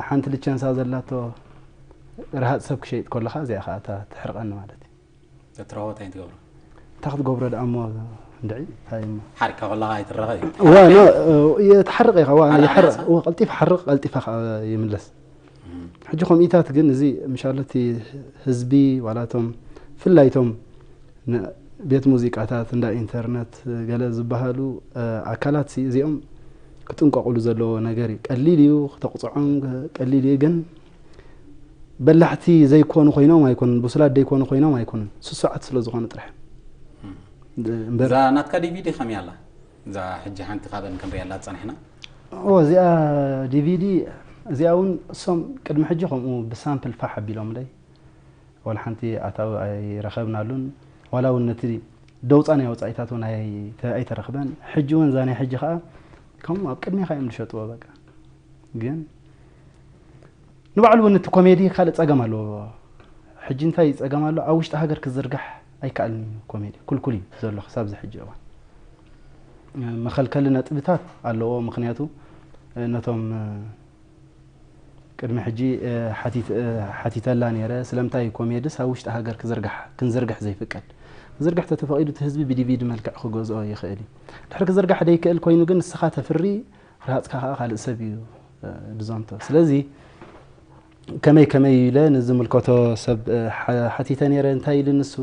ሓንቲ ልቸንሳ ዘላቶ ረሃፅ ሰብ ክሸይጥ ከለኻ እዚኣ ከዓ እታ ትሕርቐኒ ማለት እዩ። ተትረኸቦ እንታይ ትገብሮ? እንታይ ክትገብሮ ደኣ እሞ እንድዒ እንታይ እሞ ሓሪካ ከለኻ ኣይትረኸ እዩ። እዋ ኖ፣ እ፣ ትሓርቕ ኢኻ ዋ ሓርቕ ይሓርቕ ኢኻ? እዋ ቀልጢፍ ሓርቕ ቀልጢፋ ከዓ ይምለስ። ሕጂ ከምኡ ኢታት ግን እዚ ምሻለቲ ህዝቢ ዋላቶም ፍላይቶም ን- ቤት ሙዚቃታት እንዳ ኢንተርነት ገለ ዝበሃሉ እ፣ ኣካላት ሲ እዚኦም ክጥንቀቑሉ ዘለዎ ነገር እዩ። ቀሊል እዩ ክተቕፅዖም፣ ቀሊል እዩ ግን በላሕቲ ዘይኮኑ ኮይኖም ኣይኮኑን፣ ብሱላት ዘይኮኑ ኮይኖም ኣይኮኑን። ስሱዓት ስለ ዝኾኑ ጥራሕ እምበር እዛ ናትካ ዲቪዲ ከመይ ኣላ? እዛ ሕጂ ሓንቲ ካብአን ክንሪኣላ ዝፀናሕና። ኦ እዚኣ ዲቪዲ እዚኣ እውን እሶም ቅድሚ ሕጂ ከምኡ ብሳምፕል ፋሕ ኣቢሎምለይ፣ ወላ ሓንቲ ኣታዊ ኣይረኸብናሉን። ዋላ እውን ነቲ ደውፃ ናይ ወፃኢታት እውን ኣይ- ኣይተረኽበን። ሕጂ እውን እዛ ናይ ሕጂ ከዓ ከምኡ ኣብ ቅድሜኻ እዮም ዝሸጥዎ። በቃ ግን ንባዕሉ እውን እቲ ኮሜዲ ካልእ ፀገም ኣለዎ። ሕጂ እንታይ ፀገም ኣሎ? ኣብ ውሽጢ ሃገር ክዝርጋሕ ኣይከኣልን እዩ። ኮሜዲ ኩልኩል እዩ ዘሎ ክሳብ እዚ ሕጂ እዋን። መኸልከሊ ነጥብታት ኣለዎ። ምክንያቱ ነቶም ቅድሚ ሕጂ ሓቲት- ሓቲተላ ነይረ፣ ስለምንታይ ኮሜድስ ኣብ ውሽጢ ሃገር ክዝርጋሕ ክንዝርግሕ ዘይፍቀድ? ክዝርግሕ ተተፈቒዱ እቲ ህዝቢ ብዲቪዲ መልክዕ ክገዝኦ ይኽእል እዩ። ድሕሪ ክዝርጋሕ ደይክእል ኮይኑ ግን ንስኻ ተፍሪ፣ ርሃፅካ ከዓ ካልእ ሰብ እዩ ዝዘምቶ። ስለዚ ከመይ ከመይ ኢለ ንዝምልከቶ ሰብ ሓቲተ ነይረ። እንታይ ኢሉ ንሱ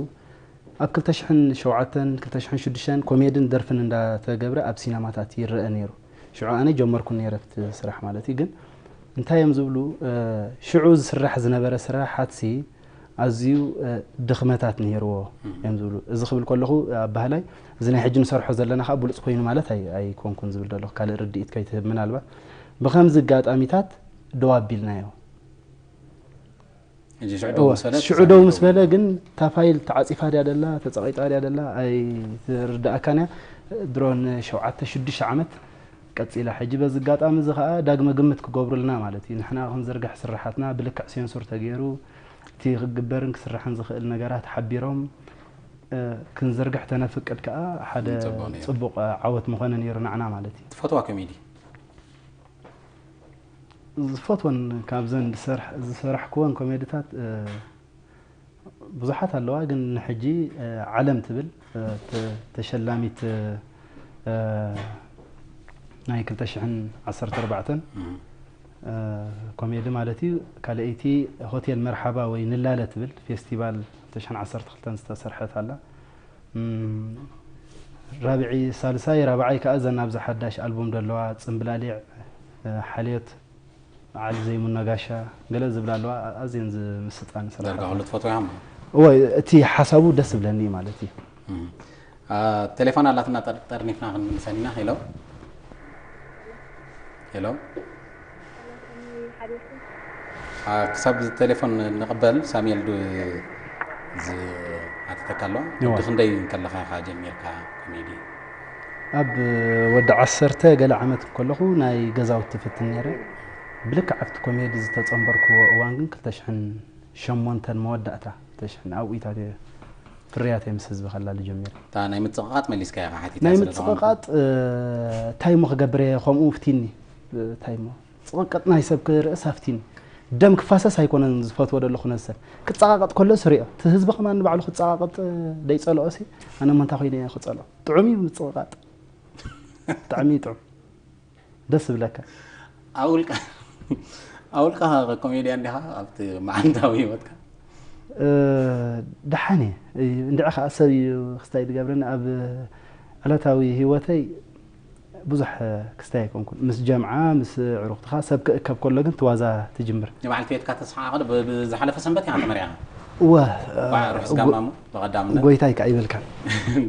ኣብ ክልተ ሽሕን ሸውዓተን ክልተ ሽሕን ሽዱሽተን ኮሜድን ደርፍን እንዳተገብረ ኣብ ሲነማታት ይረአ ነይሩ። ሽዑ ኣነ ጀመርኩ ነይረ ኣብቲ ስራሕ ማለት እዩ። ግን እንታይ እዮም ዝብሉ ሽዑ ዝስራሕ ዝነበረ ስራሓትሲ ኣዝዩ ድኽመታት ነይርዎ እዮም ዝብሉ። እዚ ክብል ከለኹ ኣባህላይ እዚ ናይ ሕጂ ንሰርሖ ዘለና ከዓ ብሉፅ ኮይኑ ማለት ኣይ- ኣይኮንኩን ዝብል ዘለኹ ካልእ ርድኢት ከይትህብ ምናልባት ብከምዚ ኣጋጣሚታት ደው ኣቢልናዮ። ሕጂ ሽዑ ደው ምስ በለት ሽዑ ደው ምስ በለ ግን እታ ፋይል ተዓፂፋ ድያ ደላ ተፀቒጣ ድያ ደላ ኣይትርዳእካን እያ። ድሮ ንሸውዓተ ሽዱሽተ ዓመት ቀፂላ። ሕጂ በዚ ኣጋጣሚ እዚ ከዓ ዳግመ ግምት ክገብሩልና ማለት እዩ። ንሕና ክንዝርግሕ ስራሓትና ብልክዕ ሴንሱር ተገይሩ እቲ ክግበርን ክስራሕን ዝኽእል ነገራት ሓቢሮም ክንዝርግሕ ተነፍቅድ ከዓ ሓደ ፅቡቕ ነይሩ። ፅቡቕ ዓወት ምኾነ ነይሩ ንዓና ማለት እዩ። ትፈትዋ ኮሜዲ? ዝፈትወን ካብዘን ዝሰርሕ- ዝሰራሕክወን ኮሜድታት ብዙሓት ኣለዋ፣ ግን ንሕጂ ዓለም ትብል ተ- ተሸላሚት ናይ ክልተ ሽሕን ዓሰርተ ኣርባዕተን ኮሜዲ ማለት እዩ። ካልኣይቲ ሆቴል መርሓባ ወይ ንላለ ትብል ፌስቲቫል ክልተ ሽሕን ዓሰርተ ክልተን ዝተሰርሐት ኣላ። ራብዒ ሳልሳይ ራብዓይ ከዓ እዘን ኣብዚ ሓዳሽ ኣልቡም ዘለዋ ፅምብላሊዕ፣ ሓልዮት፣ በዓል ዘይሙኖ ጋሻ ገለ ዝብላ ኣለዋ። ኣዝየን ዝምስጣን ስራሓት ዳርጋ ኩሉ ትፈትዎ ኢኻ እሞ። እወ፣ እቲ ሓሳቡ ደስ ዝብለኒ እዩ ማለት እዩ። ቴሌፎን ኣላትና ጠር- ጠርኒፍና ክንምልሰን ኢና። ሄሎ ሄሎ። ክሳብ ቴሌፎን ንቕበል ሳሙኤል ዱ ዝሓተተካ ኣሎ። እወ። ብክንደይ ከለኻ ኢኻ ጀሚርካ ኮሜዲ? ኣብ ወዲ ዓሰርተ ገለ ዓመት ከለኹ ናይ ገዛውቲ ፍትን ነይረ። ብልክዕ ኣብቲ ኮሜዲ ዝተፀንበርክዎ እዋን ግን ክልተ ሽሕን ሸሞንተን መወዳእታ ክልተ ሽሕን ኣብኡ ኢታት እየ ፍርያተይ ምስ ህዝቢ ከላሊ ጀሚረ። እታ ናይ ምፅቕቓጥ መሊስካ ኢኻ ሓቲታ ናይ ስለ ዝኾንካ። ምፅቕቓጥ እንታይ ሞ ክገብር እየ ከምኡ ፍቲኒ እንታይ ሞ ፅቕቅጥ ናይ ሰብ ክርእስ ኣፍቲኒ። ደም ክፋሰስ ኣይኮነን ዝፈትዎ ደለኹ ነሰ ክፀቃቐጥ ከሎ ስሪኦ እቲ ህዝቢ ከማን ንባዕሉ ክፀቃቐጥ ደይፀልኦ ሲ ኣነ ሞ እንታይ ኮይነ እየ ክፀልኦ? ጥዑም እዩ ምፅቕቓጥ። ብጣዕሚ እዩ ጥዑም። ደስ ዝብለካ። ኣብ ውልቃ ኣብ ውልቃ ኮሜድያን ዲኻ ኣብቲ መዓልታዊ ህይወትካ? ደሓን እየ። እንድዒ ከዓ ሰብ እዩ ክስታይ ዝገብረኒ ኣብ ዕለታዊ ህይወተይ ብዙሕ ክስታይ ኣይኮንኩን። ምስ ጀምዓ ምስ ዕሩኽትኻ ሰብ ክእከብ ከሎ ግን ትዋዛ ትጅምር። ንበዓልቲ ቤትካ ተስሓ ከ ብ- ብዝሓለፈ ሰንበት ኢኻ ተመርዕኻ? እወ ባ- ርሑስ ጋማ እሞ ብቐዳምነት ጎይታይ ከዓ ይበልካ።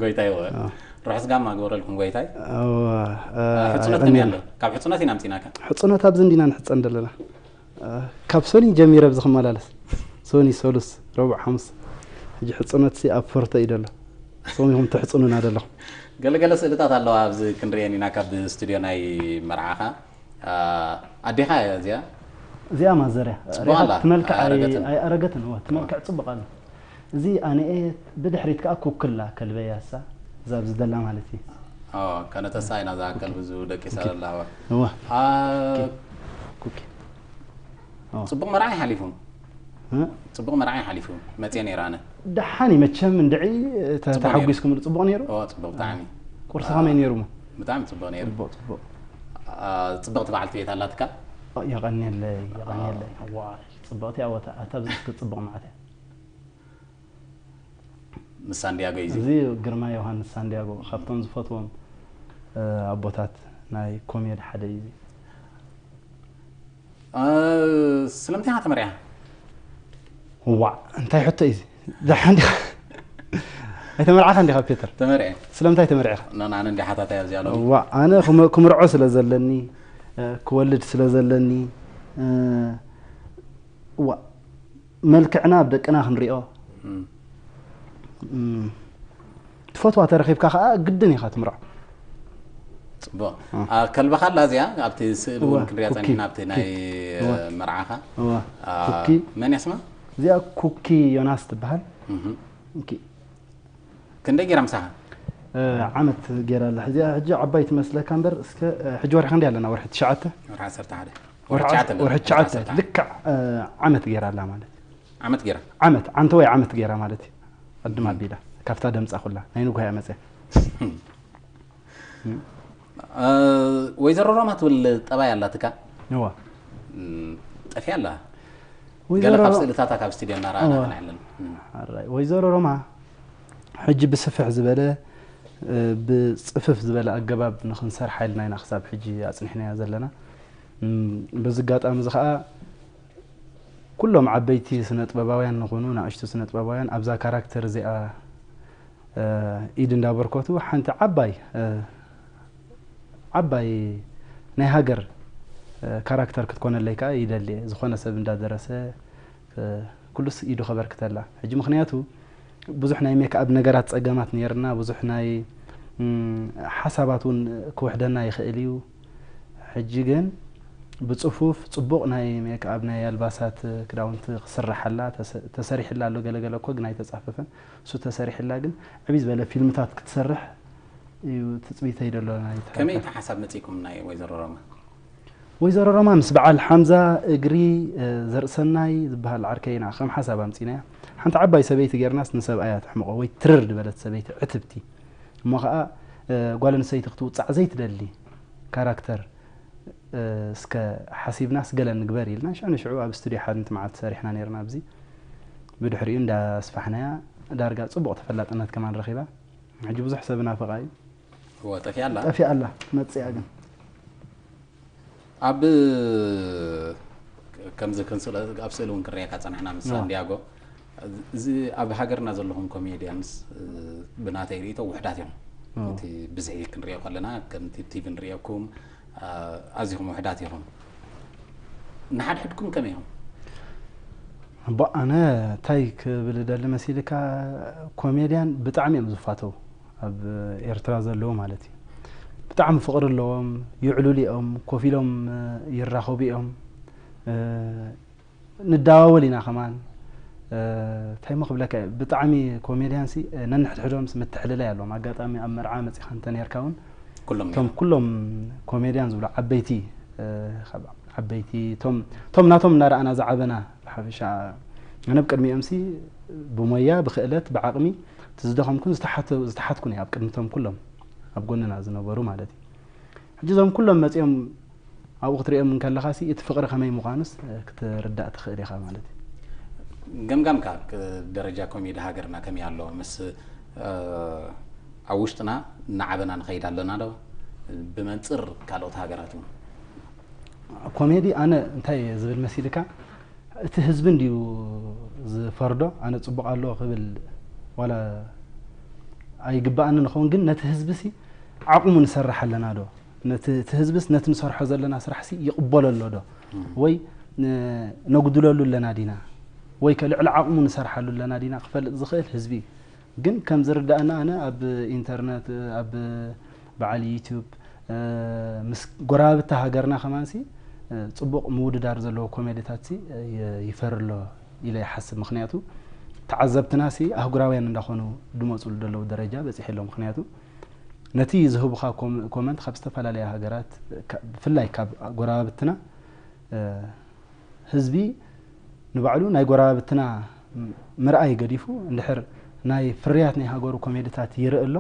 ጎይታይ ወ ርሑስ ጋማ ግበረልኩም ጎይታይ። እወ፣ ሕፅነት ከመይ ኣሎ? ካብ ሕፅነት ኢና ምፂናካ። ሕፅነት ኣብዚ እንዲና ንሕፀን ዘለና። ካብ ሶኒ ጀሚረ ኣብዚ ክመላለስ ሶኒ ሰሉስ ረቡዕ ሓሙስ ሕጂ ሕፅነት ሲ ኣብ ፎርቶ እዩ ደሎ። ሶኒ ኹም ትሕፅኑና ደለኹም። ገለገለ ስእልታት ኣለዋ ኣብዚ ክንሪአን ኢና ካብ ስቱድዮ ናይ መርዓኻ። ኣዴኻ እያ እዚኣ? እዚኣ ማዘርያ ጽቡቕ ኣላ። ትመልክዕ ኣይ- ኣረገትን። ኣይኣረገትን እወ ትመልክዕ ፅቡቕ ኣሎ። እዚ ኣነኤ ብድሕሪት ከዓ ኩክላ ከልበያሳ እዛ ኣብዚ ደላ ማለት እዩ። ከነተሳ ኢና ዝኣከል ብዙ ደቂሳ ዘለዋ። እወ አ፣ ኩኪ ኦ። ጽቡቕ መርዓ ይሓሊፉ። እ? ጽቡቕ መርዓ ይሓሊፉ። መጽየ ነይረ ኣነ። ደሓን እዩ መቸም እንድዒ ተ- ጽቡቕ ነይሩ። ተሓጒስኩምሉ ጽቡቕ ነይሩ። ኦ፣ ጽቡቕ ብጣዕሚ። ቁርሲ ከመይ ነይሩ እሞ? ብጣዕሚ ጽቡቕ ነይሩ። ጽቡቕ ጽቡቕ። አ፣ ጽብቕቲ በዓልቲ ቤት ኣላትካ? ኦ፣ የቐንየለይ የቐንየለይ። ዋ ጽብቕቲ ኣወታ ኣታ ብዝስክ ጽቡቕ ማለት እያ። ምስ ሳንዲያጎ እዩ። እዚ ግርማ ዮሃንስ ሳንዲያጎ ካብቶም ዝፈትዎም እ፣ ኣቦታት ናይ ኮሜዲ ሓደ እዩ። አ፣ ስለምንታይ ኢኻ ተመርዒኻ? ዋዕ እንታይ ሕቶ እዩ እዚ? ደሓን ዲኻ? ኣይተመርዓኻ እንዲኻ ፒተር? ተመርዐ። ስለምንታይ ተመርዒኻ? ና-፣ ኣነ እንዲ ሓታታ እያ እዚኣ ሎሚ። ዋዕ ኣነ ክም- ክምርዖ ስለ ዘለኒ እ፣ ክወልድ ስለ ዘለኒ እ፣ ዋዕ መልክዕና ኣብ ደቅና ክንሪኦ እም። እም፣ ትፈትዋ ተረኺብካ ከዓ ግድን ኢኻ ትምርዖ። ጽቡቕ። እ። አ፣ ከልብኻ ኣላ እዚኣ ኣብቲ ስእሊ እውን እወ፣ ክንሪኣ ኩኪ፣ ጸኒሕና ኣብቲ ናይ እወ። መርዓኻ። እወ፣ አ፣ ኩኪ። መን እያ ስማ? እዚኣ ኩኪ ዮናስ ትበሃል። እህ። ኦኬ። ክንደይ ገይራ ምሳኻ? እ፣ ዓመት ገይራ ኣላ። እዚኣ ሕጂ ዓባይ ትመስለካ እምበር እስከ እ፣ ሕጂ ወርሒ ክንደይ ኣለና? ወርሒ ትሽዓተ? ወርሒ ዓሰርተ ሓደ። ወርሒ ትሽዓተ ኣለና። ወርሒ ትሽዓተ ዓሰርተ ሓደ። ልክዕ እ፣ ዓመት ገይራ ኣላ ማለት እዩ። ዓመት ገይራ። ዓመት ዓንተወይ ዓመት ገይራ ማለት እዩ። ኣድማ ኣቢላ ካብታ ደምፃ ኩላ ናይ ንጉሃ እያ መፅያ። እ፣ ወይዘሮ ሮማ ትብል ጠባይ ኣላትካ? እዋ እም፣ ጠፊያ ኣላ። ወይዘሮ ገለ ካብ ሮ- ስእልታታ ካብ ስቱድዮ እናረኣና እዋ። ክንዕልል። እም። ሓራይ። ወይዘሮ ሮማ ሕጂ ብስፍሕ ዝበለ እ፣ ብፅፍፍ ዝበለ ኣገባብ ንክንሰርሓ ኢልና ኢና ክሳብ ሕጂ ኣፅኒሕናያ ዘለና። እም፣ በዚ ኣጋጣሚ እዚ ከዓ ኩሎም ዓበይቲ ስነ ጥበባውያን ንኾኑ ንኣሽቱ ስነ ጥበባውያን ኣብዛ ካራክተር እዚኣ እ፣ ኢድ እንዳበርከቱ ሓንቲ ዓባይ እ፣ ዓባይ ናይ ሃገር እ፣ ካራክተር ክትኮነለይ ከዓ ይደሊ እየ። ዝኾነ ሰብ እንዳደረሰ እ፣ ኩሉስ ኢዱ ከበርክተላ ሕጂ ምክንያቱ ብዙሕ ናይ ሜክኣብ ነገራት ጸገማት ነይርና ብዙሕ ናይ እም፣ ሓሳባት እውን ክውሕደና ይኽእል እዩ። ሕጂ ግን ብጽፉፍ ጽቡቕ ናይ ሜክኣብ ናይ ኣልባሳት ክዳውንቲ ክስራሓላ ተሰ- ተሰሪሕላ ኣሎ። ገለገለ እኮ ግን ኣይተጻፈፈን። እሱ ተሰሪሕላ ግን ዕብይ ዝበለ ፊልምታት ክትሰርሕ እዩ ትጽቢተይ ደሎ ናይ ከመይ እቲ ሓሳብ መጺእኩም ናይ ወይዘሮ ሮማ? ወይዘሮ ሮማ ምስ በዓል ሓምዛ እግሪ እ፣ ዘርእሰናይ ዝበሃል ዓርከይና ከም ሓሳብ ኣምጺናያ። ሓንቲ ዓባይ ሰበይቲ ጌርናስ ንሰብኣያ ተሕምቖ ወይ ትርር ዝበለት ሰበይቲ ዕትብቲ እሞ ኸዓ እ፣ ጓል ኣንስተይቲ ክትውጻዕ ዘይትደሊ ካራክተር እ፣ እስከ ሓሲብናስ ገለ ንግበር ኢልና ሽዑ ንሽዑ ኣብ ስቱድዮ ሓንቲ መዓልቲ ሰሪሕና ነይርና ኣብዚ ብድሕሪኡ እንዳስፋሕናያ ዳርጋ ጽቡቕ ተፈላጥነት ከማን ረኺባ ሕጂ ብዙሕ ሰብ ናፈቓ እዩ እወ ጠፊኣ ኣላ። ጠፊኣ ኣላ መጽያ ግን ኣብ ከምዚ ክንስለ ኣብ ስእሊ እውን ክንሪኤካ ጸናሕና ምስ እወ። ሳንዲያጎ እዚ ኣብ ሃገርና ዘለኹም ኮሜድያንስ እ፣ ብናተይ ርእቶ ውሕዳት እዮም እወ። እቲ ብዝሒ ክንሪኦ ከለና ከምቲ ቲቪ ንሪኦኩም እ፣ ኣዚኹም ውሕዳት ኢኹም ንሓድሕድኩም ከመይ ኢኹም እቦ ኣነ እንታይ ክብል ደሊ መሲልካ ኮሜድያን ብጣዕሚ እዮም ዝፋተው ኣብ ኤርትራ ዘለዉ ማለት እዩ ብጣዕሚ ፍቕሪ ኣለዎም ይዕሉሉ እዮም ኮፍ ኢሎም ይራኸቡ እዮም ንዳዋወል ኢና ከማን እንታይ ሞ ክብለካ እየ ብጣዕሚ ኮሜድያን ሲ ነንሕድሕዶም ምትሕልላይ ኣለዎም ኣጋጣሚ ኣብ መርዓ መፂኻ እንተነርካ እውን ኩሎም እቶም ኩሎም ኮሜድያን ዝብሉ ዓበይቲ ዓበይቲ ቶም ቶም ናቶም እናረኣና ዝዓበና ብሓፈሻ ኣነ ብቅድሚኦም ሲ ብሞያ ብክእለት ብዓቅሚ ዝደኸምኩን ዝተሓትኩን ኣብ ቅድሚቶም ኩሎም ኣብ ጎንና ዝነበሩ ማለት እዩ ሕጂ እዞም ኩሎም መፂኦም ኣብኡ ክትሪኦም እንከለኻ ሲ እቲ ፍቅሪ ከመይ ምዃኑስ ክትርዳእ ትኽእል ኢኻ ማለት እዩ ገምጋምካ ደረጃ ኮሜዲ ሃገርና ከመይ ኣሎ ምስ ኣብ ውሽጥና እናዓበና ንኸይድ ኣለና ዶ ብመንፅር ካልኦት ሃገራት እውን ኮሜዲ ኣነ እንታይ ዝብል መሲልካ እቲ ህዝቢ እንድዩ ዝፈርዶ ኣነ ፅቡቅ ኣሎ ክብል ዋላ ኣይግባኣኒ ንኸውን ግን ነቲ ህዝቢ ሲ ዓቕሙ ንሰርሕ ኣለና ዶ ነቲ እቲ ህዝብስ ነቲ ንሰርሖ ዘለና ስራሕ ሲ ይቕበሎ ኣሎ ዶ ወይ ነጉድለሉ ኣለና ዲና ወይ ከልዕሊ ዓቕሙ ንሰርሓሉ ኣለና ዲና ክፈልጥ ዝኽእል ህዝቢ እዩ ግን ከም ዝርዳእና ኣነ ኣብ ኢንተርነት ኣብ በዓል ዩቱብ ምስ ጎረባብቲ ሃገርና ከማንሲ ፅቡቕ ምውድዳር ዘለዎ ኮሜዲታት ይፈር ኣሎ ኢለ ይሓስብ ምክንያቱ ተዓዘብትና ሲ ኣህጉራውያን እንዳኾኑ ድመፁሉ ዘለዉ ደረጃ በፂሑ ኣሎ ምክንያቱ ነቲ ዝህቡኻ ኮመንት ካብ ዝተፈላለያ ሃገራት ብፍላይ ካብ ጎረባብትና ህዝቢ ንባዕሉ ናይ ጎረባብትና ምርኣይ ገዲፉ እንድሕር ናይ ፍርያት ናይ ሃገሩ ኮሜድታት ይርኢ ኣሎ።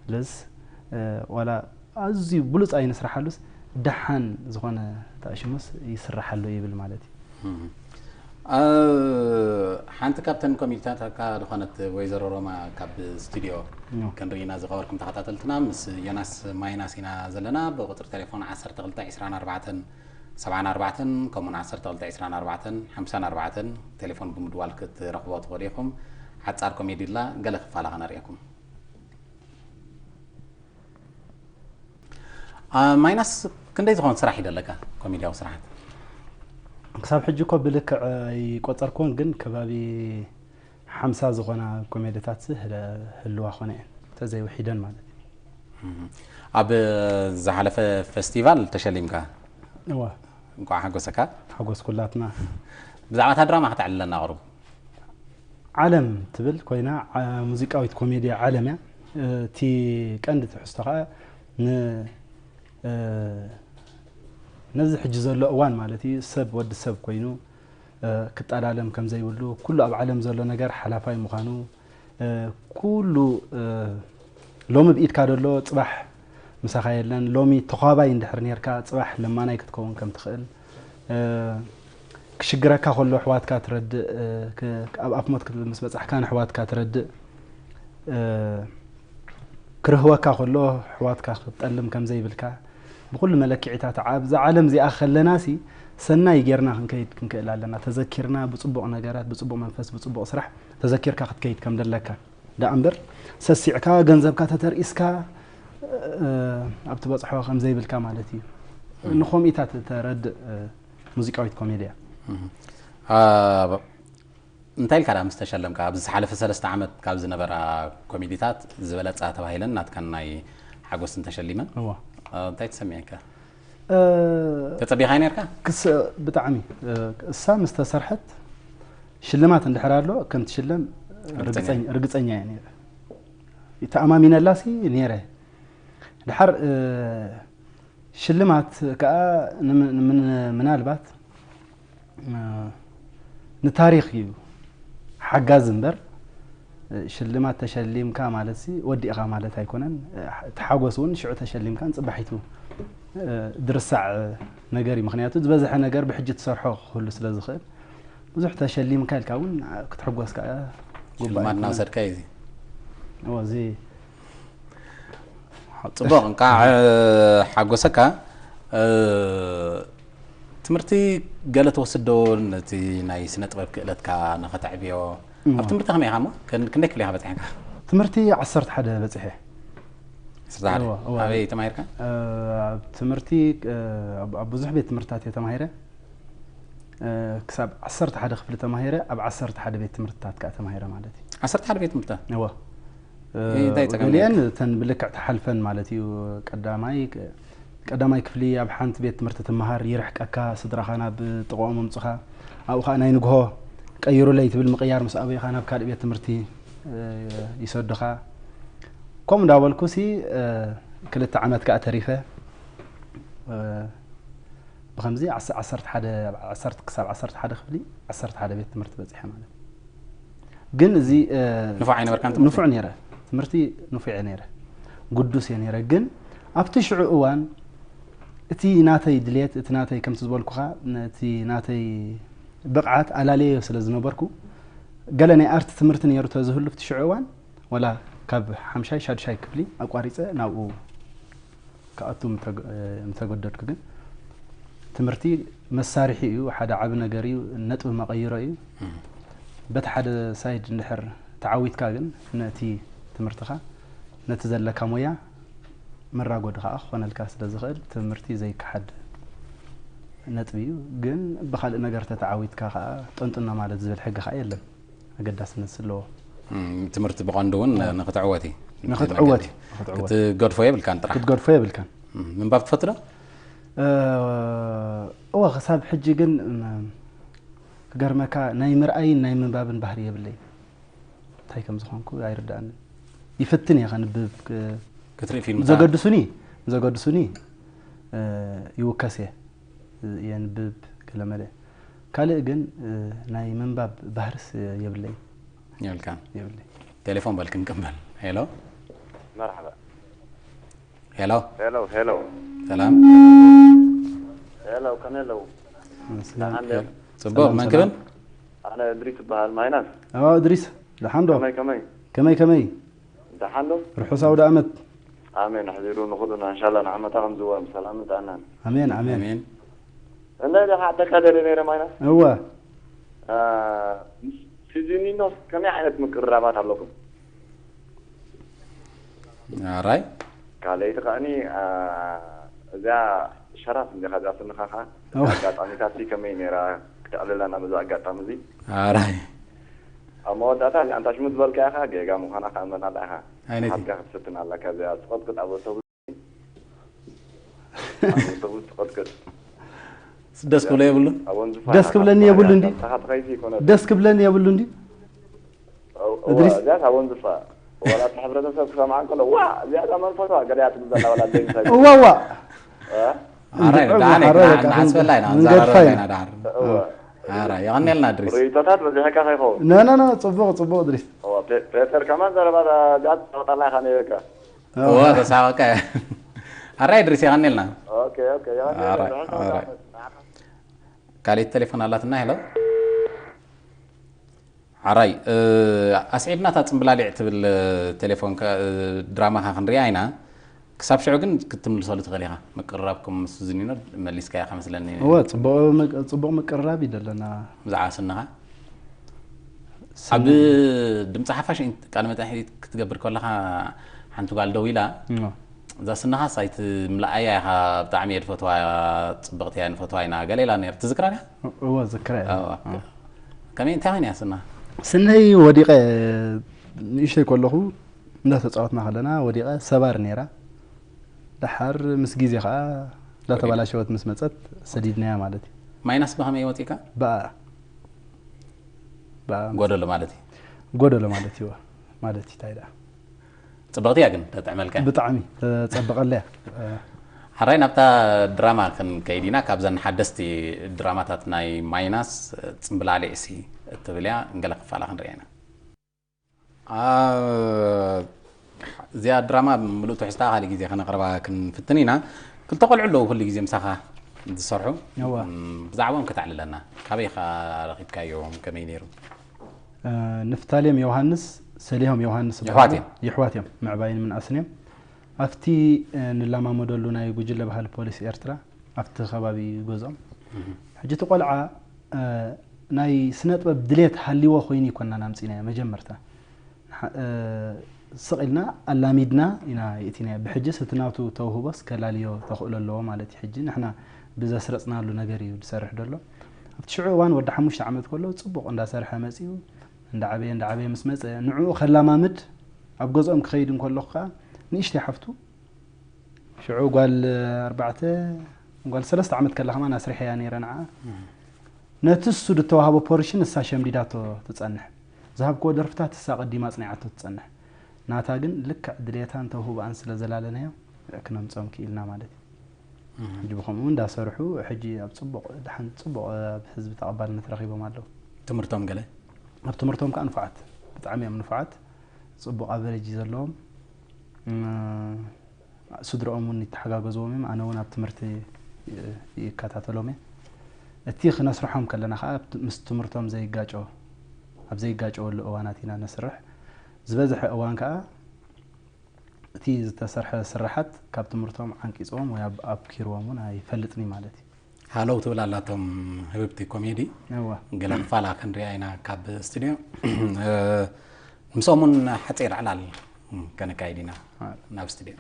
ስለዚ ዋላ ኣዝዩ ብሉፅ ኣይንስርሓሉስ ደሓን ዝኾነ ተኣሽሙስ ይስርሓሉ ይብል ማለት እዩ። ሓንቲ ካብተን ኮሚዲታትካ ዝኾነት ወይዘሮ ሮማ ካብ ስቱዲዮ ክንርኢና ዝኸበርኩም ተኸታተልትና ምስ ዮናስ ማይናስ ኢና ዘለና። ብቁፅሪ ቴሌፎን ዓሰርተ ክልተ ዕስራን ኣርባዕተን ሰብዓን ኣርባዕተን ከምኡን ዓሰርተ ክልተ ዕስራን ኣርባዕተን ሓምሳን ኣርባዕተን ቴሌፎን ብምድዋል ክትረኽቦ ትኽእሉ ኢኹም። ሓፃር ኮሜዲ ላ ገለ ክፋላ ከነርእየኩም። ማይናስ ክንደይ ዝኾን ስራሕ እዩ ዘለካ? ኮሜድያዊ ስራሓት ክሳብ ሕጂ እኮ ብልክዕ ኣይቆፀርኩዎን፣ ግን ከባቢ ሓምሳ ዝኾና ኮሜድታት ህልዋ ኾነ እየን ተዘይውሒደን ማለት እዩ። ኣብ ዝሓለፈ ፌስቲቫል ተሸሊምካ። እዋ እንኳዕ ሓጎሰካ። ሓጎስኩላትና። ብዛዕባ እታ ድራማ ከተዕልለና ቅሩብ። ዓለም ትብል ኮይና ሙዚቃዊት ኮሜድያ ዓለም እያ። እቲ ቀንዲ ትሕዝቶ ከዓ ነዚ ሕጂ ዘሎ እዋን ማለት እዩ ሰብ ወዲ ሰብ ኮይኑ ክጠላለም ከም ዘይብሉ፣ ኩሉ ኣብ ዓለም ዘሎ ነገር ሓላፋይ ምዃኑ፣ ኩሉ ሎሚ ብኢድካ ደሎ ፅባሕ ምሳኻ የለን። ሎሚ ተዃባይ እንድሕር ኔርካ ፅባሕ ለማናይ ክትከውን ከም ትኽእል፣ ክሽግረካ ከሎ ኣሕዋትካ ትረድእ፣ ኣብ ኣፍ ሞት ምስ በፃሕካ ንኣሕዋትካ ትረድእ፣ ክርህወካ ከሎ ኣሕዋትካ ክትጠልም ከም ዘይብልካ ብኩሉ መለክዒታት ኣብዛ ዓለም እዚኣ ከለና ሲ ሰናይ ጌርና ክንከይድ ክንክእል ኣለና። ተዘኪርና ብፅቡቕ ነገራት፣ ብፅቡቕ መንፈስ፣ ብፅቡቕ ስራሕ ተዘኪርካ ክትከይድ ከም ደለካ ደኣ እምበር ሰሲዕካ ገንዘብካ ተተርኢስካ ኣብ ትበፅሖ ከም ዘይብልካ ማለት እዩ። ንኸምኢታት ተረድእ ሙዚቃዊት ኮሜድያ። እንታይ ኢልካ ዳ ምስ ተሸለምካ? ኣብዚ ዝሓለፈ ሰለስተ ዓመት ካብ ዝነበራ ኮሜዲታት ዝበለፃ ተባሂለን ናትካን ናይ ሓጎስን ተሸሊመን። እዋ እንታይ ተሰሚዐካ? እ፣ ተፀቢኻይ ነርካ? ክስ ብጣዕሚ እ፣ እሳ ምስ ተሰርሐት ሽልማት እንድሕር ኣሎ ከም ትሽለም ርግፀኛ። ርግፀኝ- ርግፀኛ እየ ነይረ። ተኣማሚነላሲ ነይረ። ድሓር እ፣ ሽልማት ከዓ ንም- ምን- ምናልባት እ፣ ንታሪኽ እዩ ሓጋዚ እምበር እ፣ ሽልማት ተሸሊምካ ማለት ሲ ወዲእኻ ማለት ኣይኮነን። እ፣ እቲ ሓጎስ እውን ሽዑ ተሸሊምካን ፅባሒቱ እ፣ ድርሳዕ ነገር እዩ። ምክንያቱ ዝበዝሐ ነገር ብሕጂ ትሰርሖ ክህሉ ስለ ዝኽእል ብዙሕ ተሸሊምካ ኢልካ እውን ክትሕጎስ ከዓ ጉባእ ሽልማት ኣይኮነን። እናወሰድካ እዩ እዚ። እዎ፣ እዚ ፅቡቕ እንኳዕ ሓጎሰካ። እ፣ ትምህርቲ ገለ ትወስድ ዶ ነቲ ናይ ስነ ጥበብ ክእለትካ ንኸተዕብዮ? እዎ። ኣብ ትምህርቲ ከመይ ኢኻ እሞ? ከን- ክንደይ ክፍሊ ኢኻ በፂሕካ? ትምህርቲ ዓሰርተ ሓደ በፂሐ። ዓሰርተ ሓደ። እዎ፣ እዎ። ኣበይ ተማሂርካ? እ፣ ኣብ ትምህርቲ እ፣ ኣብ ኣብ ብዙሕ ቤት ትምህርትታት እየ ተማሂረ። እ፣ ክሳብ ዓሰርተ ሓደ ክፍሊ ተማሂረ ኣብ ዓሰርተ ሓደ ቤት ትምህርትታት ከዓ ተማሂረ ማለት እዩ። ዓሰርተ ሓደ ቤት ትምህርትታት? እወ እ፣ እንታይ ጸገም ገሊአን ነይሩ? እተን ብልክዕ ተሓልፈን ማለት እዩ። ቀዳማይ ቀዳማይ ክፍሊ ኣብ ሓንቲ ቤት ትምህርቲ ትመሃር፣ ይርሕቀካ፣ ስድራኻ ናብ ጥቕኦም ምምፁኻ፣ ኣብኡ ከዓ ናይ ንግሆ ቀይሩለይ ትብል ምቕያር ምስ ኣበይኻ ናብ ካልእ ቤት ትምህርቲ እ፣ ይሰዱኻ። ከምኡ እንዳበልኩ ሲ እ፣ ክልተ ዓመት ከዓ ተሪፈ እ፣ ብኸምዚ ዓሰርተ ሓደ ክሳብ ዓሰርተ ሓደ ክፍሊ ዓሰርተ ሓደ ቤት ትምህርቲ በፂሐ ማለት እዩ። ግን እዚ እ፣ ንፉዕ ኣይነበርካን ትምህርቲ? ንፉዕ ነይረ። ትምህርቲ ንፉዕ እየ ነይረ። ግዱስ እየ ነይረ። ግን ኣብቲ ሽዑ እዋን እቲ ናተይ ድሌት፣ እቲ ናተይ ከምቲ ዝበልኩኻ ነቲ ናተይ ብቕዓት ኣላለየዮ ስለ ዝነበርኩ ገለ ናይ ኣርት ትምህርቲ ነይሩ ተዝህሉ ኣብቲ ሽዑ እዋን ወላ ካብ ሓምሻይ ሻዱሻይ ክፍሊ ኣቋሪፀ ናብኡ ክኣቱ ምተገ- ምተገደድኩ። ግን ትምህርቲ መሳርሒ እዩ፣ ሓደ ዓቢ ነገር እዩ፣ ነጥቢ መቐይሮ እዩ። በቲ ሓደ ሳይድ እንድሕር ተዓዊትካ ግን ነቲ ትምህርትኻ ነቲ ዘለካ ሞያ መራጎዲ ከዓ ክኾነልካ ስለ ዝኽእል ትምህርቲ ዘይከሓድ ነጥቢ እዩ። ግን ብኻልእ ነገር ተተዓዊትካ ከዓ ጠንጥኖ ማለት ዝብል ሕጊ ከዓ የለን። ኣገዳስነት ስለዎ እም፣ ትምህርቲ ብቐንዱ እውን ንክትዕወት እዩ። ንክትዕወት እዩ። ክትገድፎ የብልካን ጥራሕ። ክትገድፎ የብልካን። እም፣ ምንባብ ትፈቱ ዶ? እወ ክሳብ ሕጂ ግን እም፣ ክገርመካ ናይ ምርኣይን ናይ ምንባብን ባህሪ የብለይ። እንታይ ከም ዝኾንኩ ኣይርዳእንን። ይፍትን እየ ከንብብ ክ- ክትርኢ ፊልም ዘገድሱኒ ዘገድሱኒ እ፣ ይውከስ እየ የንብብ ገለመለ። ካልእ ግን፣ እ፣ ናይ ምንባብ ባህርስ የብለይ። የብልካን። የብለይ። ቴሌፎን በልክን ቅበል። ሄሎ። መርሓባ። ሄሎ። ሄሎ ሄሎ። ሰላም። ሄሎ፣ ከመይ ኣለዉ? ሰላም። ኣንደ ጽቡቅ። መን ክብል? ኣነ እድሪስ ይበሃል። ማይናስ። ኣዎ፣ እድሪስ፣ ደሓን ዶ? ከመይ ከመይ? ከመይ ከመይ? ደሓን ዶ? ርሑስ ኣውደ ኣመት። ኣሜን። ኣሕዚሩ ንኹሉና እንሻላ ንዓመታ ከም ዝወም ሰላምን ጥዕናን። ኣሜን ኣሜን። ኣሜን። እንደ ደሓ ኣተካደለ ነይረ ማይናስ። እወ። አ፣ ምስ ሲዚኒኖስ ከመይ ዓይነት ምቅርራባት ኣለኩም? ኣራይ። ካልኣይቲ ከኣኒ፣ አ፣ እዚኣ ሸራፍ እንዲኻ እዚኣ ስንኻ ኸዓ እወ። ኣጋጣሚታት ከመይ ነይራ? ክተዕልለና በዚ ኣጋጣሚ እዚ። ኣራይ። ኣብ መወዳእታ እዚኣ እንታ ሽሙ ዝበልካ ኢኻ ጌጋ ምዃና ከኣ እመን ኣላ ኢኻ። ኣይነቲ። ሓብካ ክትፍትን ኣለካ። እዚኣ ትቐጥቅጥ ኣብ ኣውቶቡስ፣ ኣብ ኣውቶቡስ ትቐጥቅጥ። ደስ ክብሎ የብሉን። ኣብ ወንዝፋ ደስ ክብለኒ የብሉ እንዲ። ንስኻ ትኸይሲ ይኮነ። ደስ ክብለኒ የብሉ እንዲ። እዋ፣ እድሪስ። እዚኣ ኣብ ወንዝፋ። ዋላ እቲ ሕብረተሰብ ክሰምዓ እንከሎ፣ ዋ፣ እዚኣ እዛ መንፈሷ ገለ እያ ትብል ዘላ ዋላ ዘይምሳይ። እዋ፣ እዋ። እ? ኣራይ። እንድዕም ደሓን ሓረ ኢና በቃ ንዓስበላ ኢና። መንገድፋ ንዛራረበላ ኢና። ኢና ደሓር። እዋ። ኣራይ። የቐንየልና እድሪስ። ርእይቶታት በዚሕካ ከይኸውን። ነ፣ ነ፣ ነ፣ ጽቡቕ፣ ጽቡቕ እድሪስ። እዋ፣ ፔ-፣ ፔተር ከማን ዘረባ እዚኣ ትጻወታላ ኢኻ ነይርካ። እወ፣ ተሳወቀ። ኣራይ እድሪስ፣ የቐንየልና። ኦኬ፣ ኦኬ፣ የቐንየልና። ኣራይ፣ ኣራይ። ካልኣይቲ ቴሌፎን ኣላትና። ሄሎ። ኣራይ፣ እ፣ ኣስዒብና እታ ጽምብላሊዕ ትብል፣ እ፣ ቴሌፎን ከ-፣ እ፣ ድራማኻ ክንሪኣ ኢና። ክሳብ ሽዑ ግን ክትምልሰሉ ትኽእል ኢኻ። ምቅርራብኩም ምስ ዝኒኖ መሊስካያ ከመስለኒ። እወ፣ ጽቡቕ ምቅ-፣ ጽቡቕ ምቅርራብ እዩ ዘለና። ብዛዕባ ስንኻ? ስም- ኣብ ድምፂ ሓፋሽ ኢንት-፣ ቃለ መጠይቕ ክትገብር ከለኻ ሓንቲ ጓል ደው ኢላ፣ እወ። እዛ ስንኻስ ኣይትምልኣያ ኢኻ፣ ብጣዕሚ እየ ዝፈትዋ፣ ጽብቕቲ እያ፣ ንፈትዋ ኢና፣ ገለ ኢላ ነይራ። ትዝክራ ድያ? እወ፣ ዝክራ እየ። እወ። ከመይ፣ እንታይ ኮይና እያ ስና? ስነይ ወዲቐ፣ ንእሽተይ ከለኹ እንዳተጻወትና ከለና ወዲቐ፣ ሰባር ነይራ። ደሓር ምስ ግዜ ከዓ እንዳተባላሸወት ምስ መጸት ሰዲድናያ ማለት እዩ። ማይናስ ብኸመይ ወፂእካ? ብኣ ብኣ ጎደሎ ማለት እዩ። ጎደሎ ማለት እዩ። ማለት እዩ፣ እንታይ ደኣ? ጽብቕቲ እያ ግን፣ ተጥዕመልካ እያ። ብጣዕሚ ተጸብቐለያ። ሓራይ ናብታ ድራማ ክንከይድ ኢና። ካብዘን ሓደስቲ ድራማታት ናይ ማይናስ ጽምብላሊዕሲ እትብል እያ። ንገለ ክፋላ ክንሪኣ ኢና። ኣ-፣ እዚኣ ድራማ ምሉእ ትሕዝታ ካልእ ግዜ ከነቕርባ ክንፍትን ኢና። ክልተ ቆልዑ ኣለዉ ኩሉ ግዜ ምሳኻ ዝሰርሑ። እዋ። እም፣ ብዛዕባኦም ከተዕልለና። ካበይ ኢኻ ረኺብካዮም? ከመይ ነይሩ? እ፣ ንፍታሌም ዮሃንስ፣ ሰሊሆም ዮሃንስ ይበሃሉ። የሕዋት እዮም። የሕዋት እዮም። ምዕባይን ምንኣስን እዮም። ኣብቲ፣ እ፣ ንለማመደሉ ናይ ጉጅለ ባህሊ ፖሊስ ኤርትራ፣ ኣብቲ ከባቢ ገዝኦም። ሕጂ እቲ ቆልዓ፣ እ፣ ናይ ስነ ጥበብ ድሌት ሃልይዎ ኮይኑ ኣይኮናን ኣምጺእናዮ መጀመርታ። ንሓ-፣ እ፣ ስቕ ኢልና ኣላሚድና ኢና የእቲናዮ። ብሕጅስ እቲ ናቱ ተውህቦስ ከላልዮ ተኽእሎ ኣለዎ ማለት እዩ። ሕጂ ንሕና ብዘስረጽናሉ ነገር እዩ ዝሰርሕ ዘሎ። ኣብቲ ሽዑ እዋን ወዲ ሓሙሽተ ዓመት ከሎ ጽቡቕ እንዳሰርሐ መጺኡ፣ እንዳዓበየ፣ እንዳዓበየ ምስ መጸ፣ ንዕኡ ከላማምድ ኣብ ገዝኦም ክኸይድ እንከሎ ከኣ ንእሽተይ ሓፍቱ ሽዑ ጓል ኣርባዕተ፣ ጓል ሰለስተ ዓመት ከላ ከማን ኣስሪሐያ ነይረ ንዓ። ነቲ እሱ ዝተዋህቦ ፖርሽን እሳ ሸምዲዳቶ ትጸንሕ። ዝሃብክዎ ደርፍታት እሳ ቀዲማ ኣጽኒዓቶ ትጸንሕ። ናታ ግን ልክዕ ድሌታን ተውህቦኣን ስለ ዘላለናዮ ክነምጾም ክኢልና ማለት እዩ። ሕጂ ብኸምኡ እንዳሰርሑ ሕጂ ኣብ ጽቡቕ፣ ደሓን ጽቡቕ ኣብ ህዝቢ ተቐባልነት ረኺቦም ኣለዉ። ትምህርቶም ገለ? ኣብ ትምህርቶም ከኣ ንፉዓት፣ ብጣዕሚ እዮም ንፉዓት፣ ጽቡቕ ኣቨሬጅ እዩ ዘለዎም። እም፣ ስድረኦም እውን ይተሓጋገዝዎም እዮም፣ ኣነ እውን ኣብ ትምህርቲ ይ-፣ ይከታተሎም እየ። እቲ ክነስርሖም ከለና ከኣ ኣብ ት-፣ ምስ ትምህርቶም ዘይጋጨ-፣ ኣብ ዘይጋጨወሉ እዋናት ኢና ነስርሕ። ዝበዝሐ እዋን ከኣ እቲ ዝተሰርሐ ስራሓት ካብ ትምህርቶም ዓንቂፅዎም ወይ ኣብ-፣ ኣብኪርዎም እውን ኣይፈልጥን እዩ ማለት እዩ። ሃለው ትብል ኣላቶም ህብብቲ ኮሜዲ። እወ። ገለ ክፋላ ክንሪኣ ኢና ካብ ስቱድዮ። እ፣ ምስኦም እውን ሓፂር ዕላል ከነካይድ ኢና ኣዎ። ናብ ስቱድዮ።